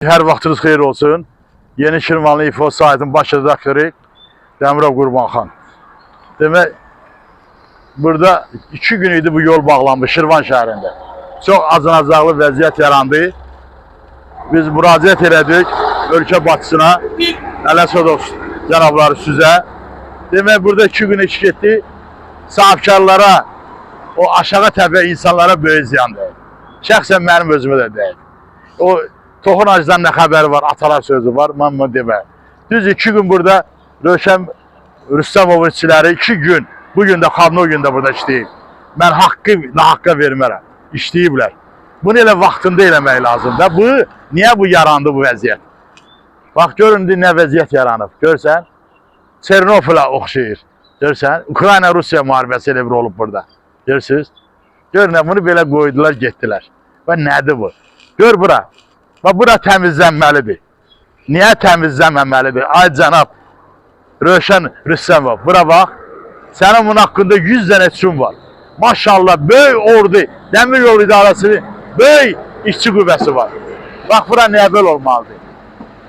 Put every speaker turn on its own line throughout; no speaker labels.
Hər vaxtınız xeyir olsun. Yeni Şirvanlı İfo saytının baş redaktoru Dəmirov Qurbanxan. Demək, burada 2 gün idi bu yol bağlanmış Şirvan şəhərində. Çox acınacaqlı vəziyyət yarandı. Biz müraciət elədik ölkə başçısına, Ələsədov cənabları sizə. Demək, burada 2 gün iş getdi. Sahibkarlara, o aşağı təbəqə insanlara böyük ziyan dəydi. Şəxsən mənim özümə də dəydi. O toxun acıdan nə xəbəri var, atalar sözü var, mən bunu demək. Düz 2 gün burada Rövşən Rüstəmovun işçiləri 2 gün, bu gün də Xadno gün də burada işləyib. Mən haqqı nahaqqa vermərəm. İşləyiblər. Bunu elə vaxtında eləmək lazımdır. Bu, niyə bu yarandı bu vəziyyət? Bax, görün indi nə vəziyyət yaranıb. Görsən, Çernobilə oxşayır. Görsən, Ukrayna-Rusiya müharibəsi elə bir olub burada. Görürsüz? Gör nə, bunu belə qoydular, getdilər. Və nədir bu? Gör bura. Bax, bura təmizlənməlidir. Niyə təmizlənməməlidir? Ay cənab Rövşən Rüstəmov, bura bax. Sənin bunun haqqında 100 dənə üçün var. Maşallah, böyük ordu, dəmir yolu idarəsinin böyük işçi qüvvəsi var. Bax, bura niyə belə olmalıdır?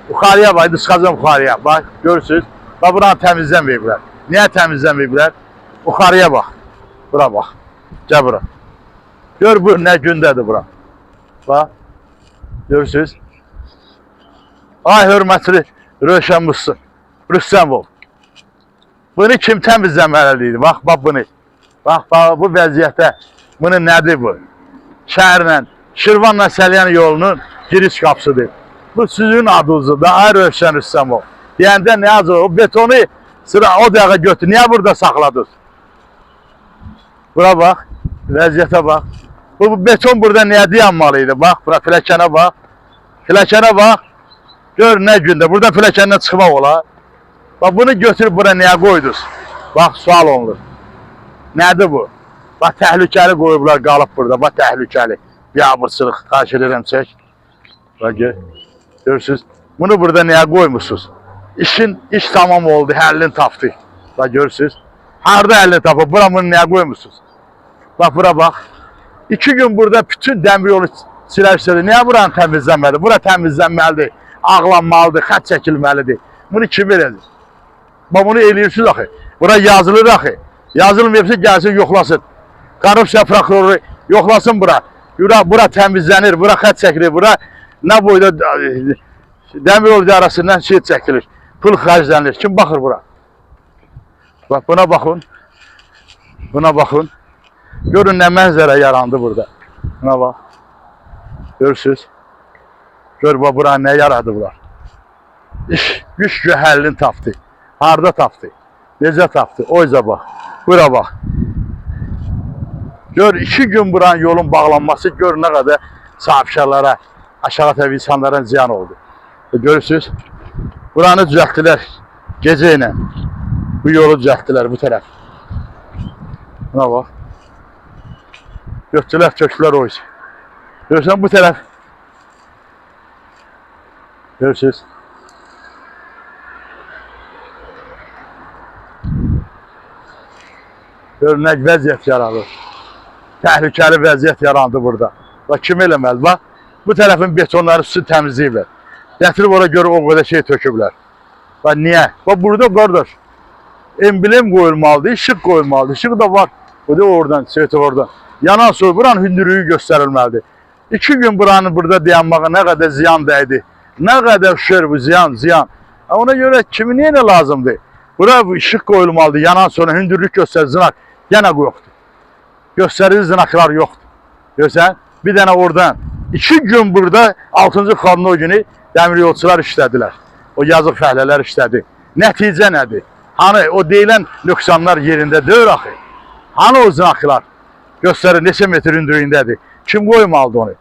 Yuxarıya bax, çıxacam yuxarıya. Bax, görürsüz. Bax, buranı təmizləməyiblər. Niyə təmizləməyiblər? Yuxarıya bax. Bura bax. Gəl bura. Gör bu nə gündədir bura. Bax. Görürsüz. Ay hörmətli Rövşən Rüstəmov. Bunu kim təmizləməli idi? Bax, bax bunu. Bax, bax bu vəziyyətdə bunu nədir bu? Şəhərlə, Şirvanla Səlyan yolunun giriş qapısıdır. Bu sizin adınızdır. Ay Rövşən Rüstəmov. Deyəndə nə yazır? O betonu sıra o dəqiqə götür. Niyə burada saxladınız? Bura bax, vəziyyətə bax. Bu beton burada niyə dayanmalı idi? Bax, bura pilləkənə bax. Pilləkənə bax. Gör nə gündə. Burada pilləkəndən çıxmaq olar. Bax, bunu götürüb bura niyə qoydunuz? Bax, sual olunur. Nədir bu? Bax, təhlükəli qoyublar, qalıb burada. Bax, təhlükəli. Biabırçılıq. Xahiş edirəm, çək. Bax, gör. Görürsüz. Bunu burada niyə qoymuşsunuz? İş tamam oldu, həllini tapdı. Bax, görürsüz. Harda həllini tapıb? Bura bunu niyə qoymuşsunuz? Bax, bura bax. 2 gün burada bütün dəmir yolu silər işlədi. Niyə buranı təmizlənmədi? Bura təmizlənməlidir, ağlanmalıdır, xətt çəkilməlidir. Bunu kim eləyir? Bax, bunu eləyirsiniz axı. Bura yazılır axı. Yazılmayıbsa gəlsin yoxlasın. Korrupsiya prokuroru yoxlasın bura. Bura təmizlənir, bura xətt çəkilir, bura nə boyda dəmir yolu idarəsindən şey çəkilir. Pul xərclənilir. Kim baxır bura? Bax, buna baxın. Buna baxın. Görün nə mənzərə yarandı burada. Buna bax. Görürsüz. Gör bax bura nə yaradıblar. İş, güc həllini tapdı. Harda tapdı? Necə tapdı? Oyca bax. Bura bax. Gör 2 gün buranın yolun bağlanması gör nə qədər sahibkarlara, aşağı təbii insanlara ziyan oldu. Görürsüz. Buranı düzəltdilər gecə ilə. Bu yolu düzəltdilər bu tərəf. Buna bax. Götürdülər, tökdülər o işi. Görürsən bu tərəf. Görürsüz. Gör nə vəziyyət yaranır. Təhlükəli vəziyyət yarandı burada. Bax kim eləməli? Bax bu tərəfin betonları üstü təmizləyiblər. Gətirib ora görə o qədər şey töküblər. Bax niyə? Bax burada qardaş emblem qoyulmalıdır, işıq qoyulmalıdır. İşıq da var. Bu da oradan, svetofordan. Yanan su, buranın hündürlüyü göstərilməlidir. 2 gün buranın burada dayanmağa nə qədər ziyan dəydi. Nə qədər şer bu ziyan, ziyan. Ona görə kimi niyə nə lazımdır? Bura bu işıq qoyulmalıdır. Yanan sonra hündürlük göstərir, znak yenə yoxdur. Göstərici znaklar yoxdur. Görsən? Bir dənə oradan. 2 gün burada 6-cı Xanlı günü dəmir yolçular işlədilər. O yazıq fəhlələr işlədi. Nəticə nədir? Hani o deyilən nöqsanlar yerində deyil axı. Hani o znaklar? Göstərir neçə metr hündürlüyündədir. Kim qoymalıdır onu?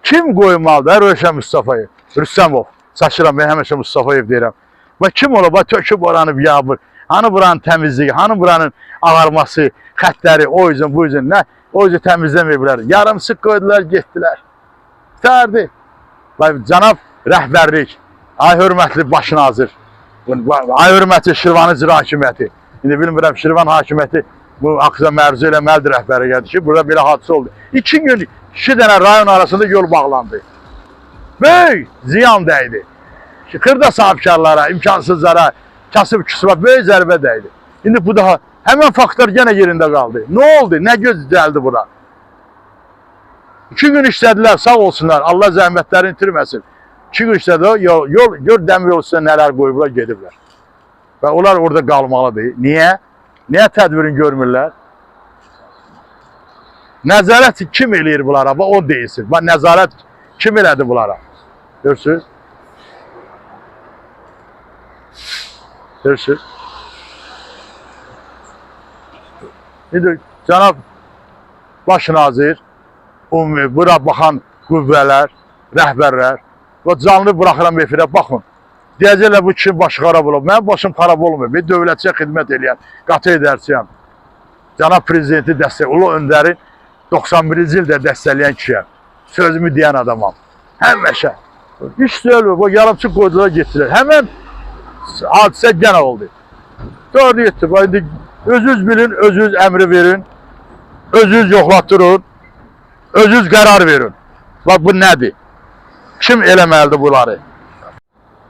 Kim qoymalıdır? Rövşən Mustafayev, Rüstəmov. Saçıram, mən həmişə Mustafayev deyirəm. Və kim ola? Bax töküb oranı biabır. Hani buranın təmizliyi, hani buranın ağarması, xəttləri, o yüzden bu yüzden nə? O yüzden təmizləməyiblər. Yarımsıq qoydular, getdilər. Qurtardı. Bax, cənab rəhbərlik, ay hörmətli baş nazir, ay hörmətli Şirvan icra hakimiyyəti. İndi bilmirəm Şirvan hakimiyyəti bu haqda məruzə eləməlidir rəhbərə gəldi ki, burada belə hadisə oldu. 2 gün 2 dənə rayon arasında yol bağlandı. Böyük ziyan dəydi. Xırda sahibkarlara, imkansızlara, kasıb küsubə böyük zərbə dəydi. İndi bu daha həmən faktlar yenə yerində qaldı. Nə oldu? Nə göz gəldi bura? 2 gün işlədilər, sağ olsunlar. Allah zəhmətlərini itirməsin. 2 gün işlədilər, yol, gör dəmir yol üstünə nələr qoyublar, gediblər. Və onlar orada qalmalıdır. Niyə? Niyə tədbirini görmürlər? Nəzarət kim eləyir bunlara? Bax, o deyilsin. Bax, nəzarət kim elədi bunlara? Görürsünüz? Görürsünüz? İndi cənab Baş nazir, ümumi bura baxan qüvvələr, rəhbərlər və canlı buraxıram efirə, baxın. Deyəcəklər bu kişinin başı xarab olub. Mənim başım xarab olmuyor. Bir dövlətçiyə xidmət eləyən, qatı edərçiyəm. Cənab prezidenti dəstək, Ulu Öndəri 91-ci ildə dəstəkləyən kişiyəm. Sözümü deyən adamam. Həmişə. İş deyil, bu yarımçıq qoydular, getdilər. Həmən hadisə genə oldu. Dördü yetdi. Bax, indi özünüz bilin, özünüz əmri verin. Özünüz yoxlatdırın. Özünüz qərar verin. Bax bu nədir? Kim eləməlidir bunları?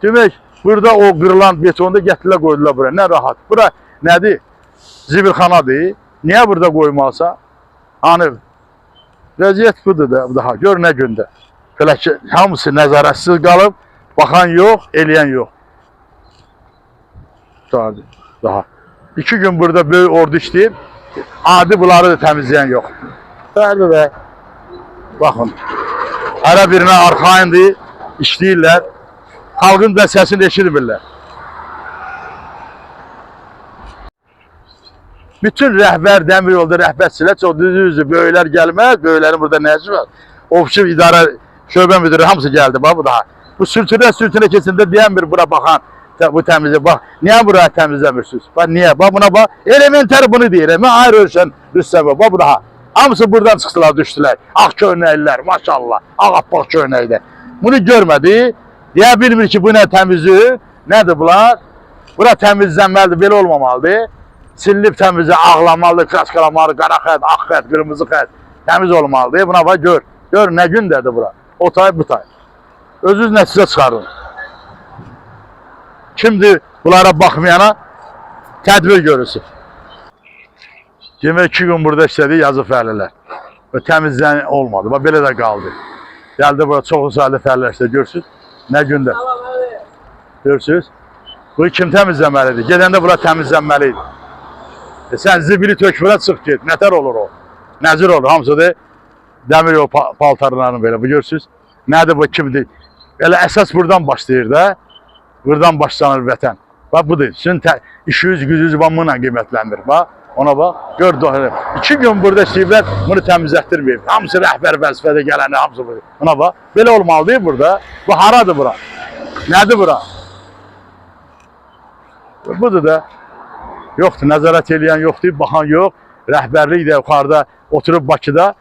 Demək, burada o qırılan betonu da gətirirlər, qoydular bura. Nə rahat. Bura nədir? Zibilxanadır. Niyə burada qoymalısa? Hani vəziyyət budur da daha. Gör nə gündə. Belə ki, hamısı nəzarətsiz qalıb, baxan yox, eləyən yox. Daha. Daha. 2 gün burada böyük ordu işləyib, adi bunları da təmizləyən yox. Bəli də. Baxın. Hərə birinə arxayındır, işləyirlər. Xalqın da səsini eşitmirlər. Bütün rəhbər dəmir yolda rəhbərçilər çox düzdür, böyüklər gəlməz, böyüklərin burada nə işi var? Ofisi idarə şöbə müdürü hamısı gəldi bax bu daha. Bu sürtünə sürtünə keçəndə deyən bir bura baxan bu təmizə bax. Niyə bura təmizləmirsiniz? Bax niyə? Bax buna bax. Elementar bunu deyirəm. Mən ayrı ölçən Rüstəm bax bu daha. Hamısı buradan çıxdılar, düşdülər. Ağ köynəklər, maşallah. Ağappaq köynəkdə. Bunu görmədi. Deyə bilmir ki, bu nə təmizlik, nədir bunlar? Bura təmizlənməlidir, belə olmamalıdır. Silinib təmizə ağlamalıdır, kraskalamalıdır, qara xətt, ağ xətt, qırmızı xətt. Təmiz olmalıdır. Buna bax gör. Gör nə gündədir bura. O tay, bu tay. Özünüz nəticə çıxarın. Kimdir bunlara baxmayana tədbir görülsün. Demək 2 gün burada işlədi yazıq fəhlilər. Və təmizlən olmadı. Bax belə də qaldı. Gəldi bura çoxlu saylı fəhlələr işlədi. Görürsünüz? Nə gündə? Görürsünüz? Bu kim təmizləməlidir? Gedəndə bura təmizlənməli idi. Sən zibili tök bura çıx get. Nətər olur o? Nəzir olur. Hamısı da dəmir yol paltarlarını belə. Bu görürsünüz? Nədir bu, kimdir? Elə əsas buradan başlayır da. Buradan başlanır vətən. Bax budur. Sizin işiniz, gücünüz bax bununla qiymətləndir. Bax ona bax. Gör doğru. 2 gün burada işləyiblər, bunu təmizlətdirməyib. Hamısı rəhbər vəzifədə gələni, hamısı burada. Ona bax. Belə olmalı deyil burada. Bu haradır bura? Nədir bura? Budur da. Yoxdur, nəzarət eləyən yoxdur, baxan yox. Rəhbərlik də yuxarıda oturub Bakıda,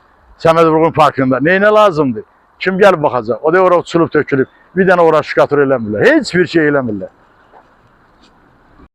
Səməd Vurğun parkında. Neyinə lazımdır? Kim gəlib baxacaq? O da ora uçulub tökülüb. Bir dənə ora şukatur eləmirlər. Heç bir şey eləmirlər.